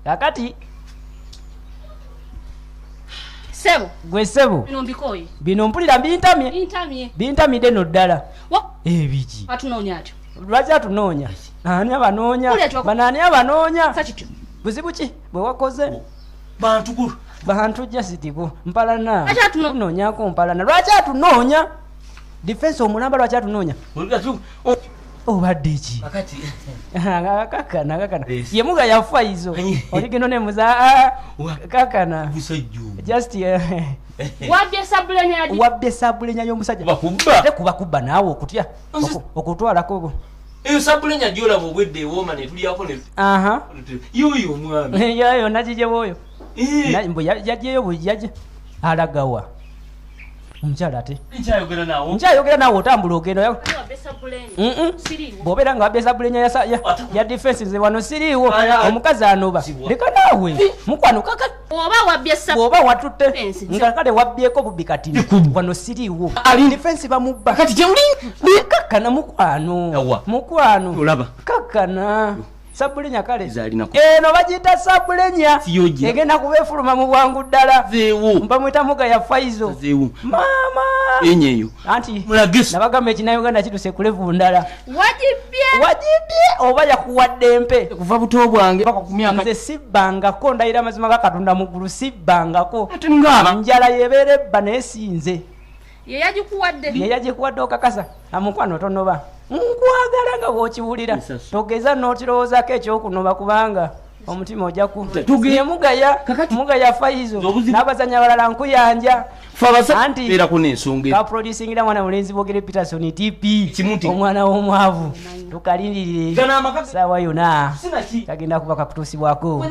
Kakati Sebo. Gwe sebo. Bino mbikoye. Bino mpulira bintamye. Bintamye. Bintamidde no ddala. Ebiki? Atunoonya atyo. Lwaki atunoonya? Ani abanoonya? Bano ani abanoonya? Buzibu ki bwe wakoze? Bantu ku bantu just ku mpalana. Tunoonyako mpalana. Lwaki atunoonya? Defense omulamba lwaki atunoonya? Obadde ki? Kakana kakana. Ye muga yafa izo. Oligendo ne muza kakana. Just Wabye sabulenya ya wabye sabulenya y'omusajja. Bakubba. Ate kuba kubba naawe okutya. Okutwalako. Eyo sabulenya gy'olaba obwedde ewooma ne tulyako ne Aha. Yoyo omwami. Yoyo nagijewo oyo. Mbu yaggyeyo bwe alagawa. Omukyala ate. Nkyayogera naawe. Nkyayogera naawe otambula ogenda. Bw'obeera nga wabye sabulenya ya defense nze wano siriiwo. Omukazi anoba. Leka naawe. Mukwano kaka. Bw'oba watutte nga kale wabbyeko bubbi kati. Wano siriiwo. Defense bamubba. Kati temuli. Kakkana mukwano. Mukwano. Olaba. Kakkana. Sabulenya kale. Eno bagiyita sabulenya. Egenda kuba efuluma mu bwangu ddala. Mpamwita muga ya Faizo. Maama. Enyeyo. Anti nabagamba ekinnayuganda kituse ku levu ndala. Wagibye. Wagibye oba yakuwadde empe. Kuva buto bwange paka ku myaka. Nze sibbangako ndayira amazima ga Katonda mu ggulu sibbangako. Ate ngaba. Njala yebeera ebba naye si nze. Ye yagikuwadde. Ye yagikuwadde okakasa. Amukwano tonoba. Nkwagala nga bw'okiwulira. Togeza n'okirowoozaako ekyokunoba kubanga omutima ojja ku ye mugaya mugaya Faizo n'abazanyi abalala nkuyanja. Anti kaproducingira mwana mulenzi Bogere Peterson TP omwana w'omwavu tukalindirire saawa yonna kagenda kuba kakutuusibwako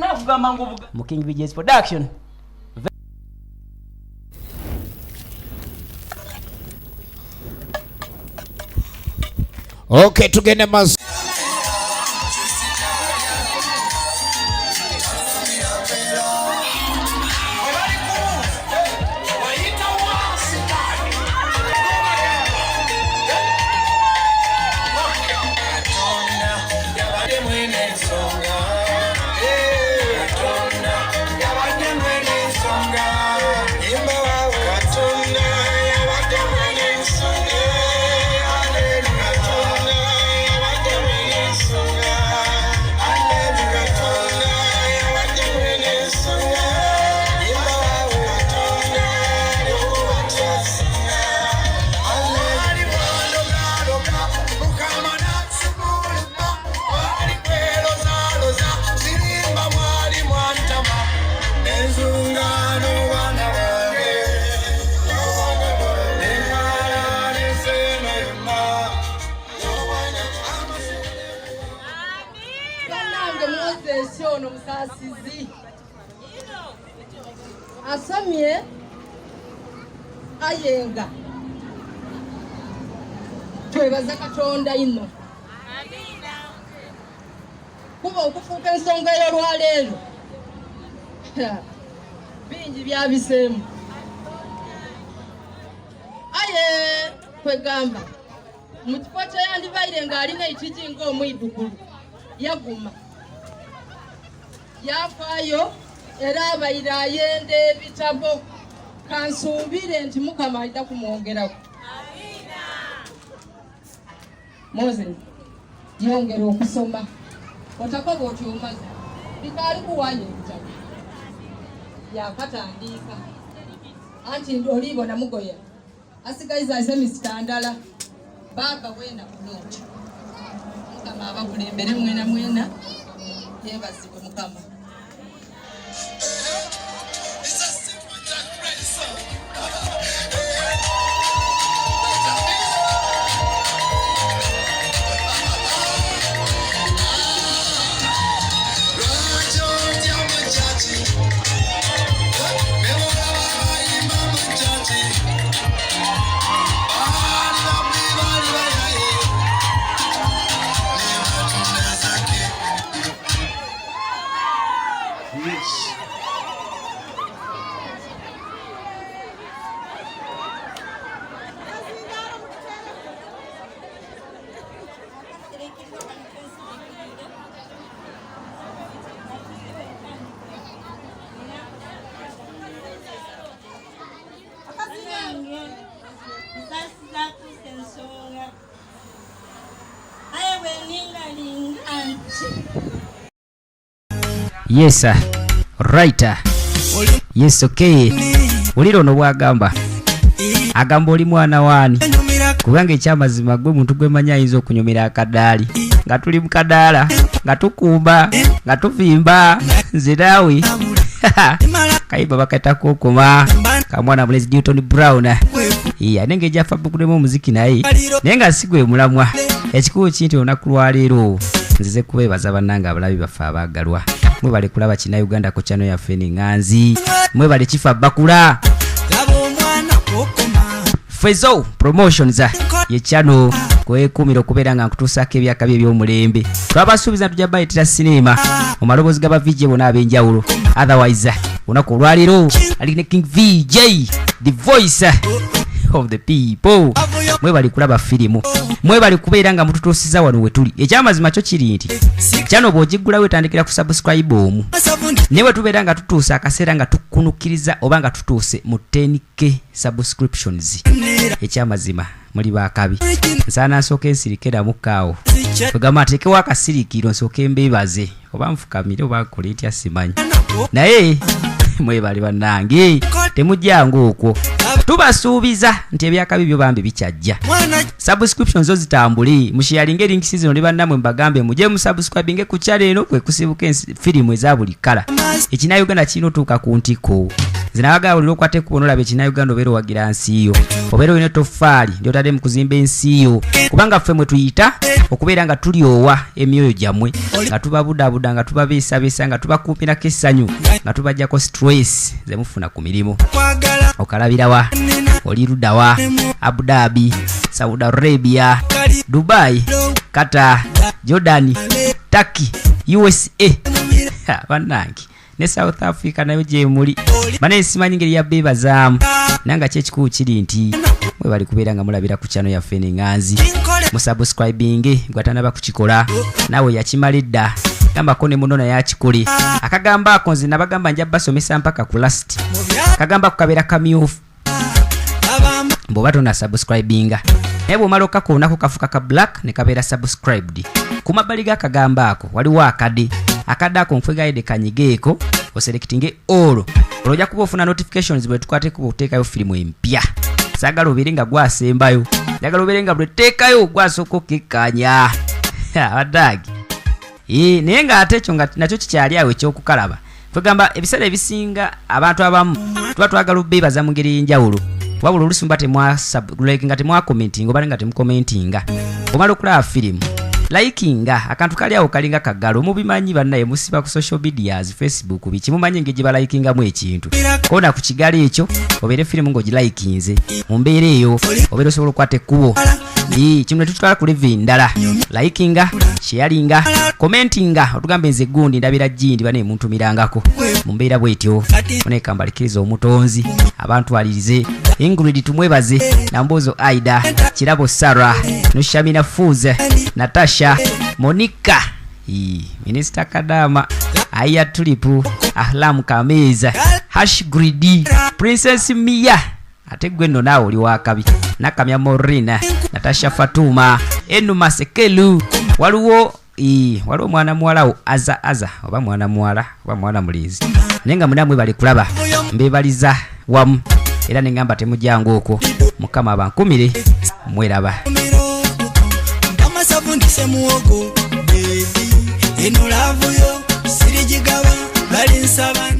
mu King BJ's Production. Okay, tugende maaso. Asomye ayenga twebaza Katonda ino kuba okufuuka ensonga ey'olwaleero bingi byabiseemu aye kwegamba mu kifo kyeyandibaire ng'alina ekiji ng'omwidukulu yaguma yafaayo era abaire ayenda ebitabo kansuubire nti Mukama alina kumwongerako. Moses yongera okusoma otakoba oti omaze bikaali kuwaayo ebitabo yakatandika anti oliibona mugoya asigaiza semisita ndala baaka weena bulungi. Mukama abakulembere mwena mwena yeebazibwe Mukama. Yes. Oningalinga nti. Yes, right. Yes, okay. Wulira ono bwagamba, agamba oli mwana waani, kubanga ekyamazima gwe muntu gwemanyi ayinza okunyumira akadaali nga tuli mu kadaala, nga tukumba, nga tuvimba, nze naawe. Kayimba bakaita kukuma kamwana mulenzi Newton Brown. Iya, naye ng'ejja fabukulemu omuziki, naye nga si gwe mulamwa. Ekikulu ki nti olunaku lwaleero nzize kubeebaza bannange abalabi baffe abaagalwa. Mwebale kulaba Kinnayuganda ku channel yaffe neŋŋanzi, mwebale kifa bakula. Fezo Promotions ye channel kwekumira okubeera nga nkutuusaako ebyakabi eby'omulembe. Twabasuubiza tujja bayitira sinema mu maloboozi g'aba VJ bonna ab'enjawulo. Otherwise olunaku olwaleero ali ne King VJ, the voice of the people. Mwebali kulaba firimu, mwebali kubeera nga mututuusiza wano we tuli. Ekyamazima kyo kiri nti channel bw'ogiggulawo etandikira ku subscribe omu, naye bwe tubeera nga tutuuse akaseera nga tukunukiriza oba nga tutuuse mu 10K subscriptions, ekyamazima muli bakabi. Nsaana nsooka ensirike namukaawo, kwegamba nteekewo akasirikiro nsooke mbeebaze, oba nfukamire oba nkole ntya simanyi, naye mwebale bannange, temujjanga okwo. Tubasuubiza nti ebyakabi byo bambi bikyajja. Subscription zo zitambule, musharinge links zino ne bannamwe, mbagambe mujye musubscribinge ku channel eno kwe kusibuka firimu eza buli kala. Ekinnauganda kirina otuuka ku ntikko. Nze nabagamba buli lwokwata ekkubo nolaba Ekinnauganda, obeera owagira nsi yo, obeera olina etoffaali lyotadde mu kuzimba ensi yo, kubanga ffe mwe tuyita okubeera nga tulyowa emyoyo gyammwe, nga tubabudaabuda, nga tubabeesabeesa, nga tubakuumirako essanyu, nga tubajjako stress zemufuna ku mirimu. Okalabirawa? Oli luddawa? Abu Dhabi, Saudi Arabia, Dubai, Qatar, Jordan, Turkey, USA. Ha, bannange, ne South Africa nayo gyemuli. Banaye simanyi ngeri ya beebazaamu, naye nga kyekikulu kiri nti mwebali kubeera nga mulabira ku channel yaffe neŋŋanzi. Musubscribinge gwe atanaba kukikola, naawe yakimala edda gambako ne muno naye akikole. Akagamba ako nze nabagamba nja basomesa mpaka ku last. Akagamba ako kabeera kamyufu bw'oba tona subscribinga, naye bw'omala okakoonako kafuka ka black ne kabeera subscribed. Ku mabbali g'akagambo ako waliwo akade. Akade ako nkwegayidde kanyigeeko, oselectinge all, olwo ojja kuba ofuna notifications bwe tukwateko okuteekayo firimu empya. Saagala obeere nga gwasembayo, njagala obeere nga bwe tuteekayo gwasooka okekkaanya abaddaagi. Ee, naye ng'ate ekyo nga nakyo kikyali awo ekyokukalaba. Kwegamba ebiseera ebisinga abantu abamu tuba twagala obeebaza mu ngeri ey'enjawulo, wabula oluusi muba like nga temwakomentinga oba nga temukomentinga. Omala okulaba firimu, likinga akantu kali awo kalinga kagalo. Mubimanyi bannaye, musiba ku social medias, Facebook, biki, mumanyi engeri gye balikingamu ekintu. Kona ku kigalo ekyo obeere firimu ng'ogilikinze. Mu mbeera eyo obeera osobola okukwata ekkubo. Ii, kino netutwala ku level endala. Likinga, sharinga, commentinga, otugambe nze gundi ndabira gindi bane muntumirangako. Mu mbeera bwetyo onekambalikiriza omutonzi abantu alirize. Ingrid Tumwebaze, Nambozo Aida, Kirabo Sarah, Nushamina Fuze, Natasha Monica. Ii, Minisita Kadama, Aya Tulipu, Ahlam Kameza, Hash Gridi, Princess Mia, ate gwe nno naawe oli wakabi, Nakamya Morina, Natasha Fatuma, Enuma Sekelu. Waliwo ii, waliwo mwana muwalawo aza aza oba mwana muwala oba mwana mulenzi, naye nga munamwe bali kulaba, mbebaliza wamu era neŋŋamba temujjangu okwo. Mukama abankumire, mweraba. Amasavundise muwogo, baby, eno love yo sirigigaba, balinsaba.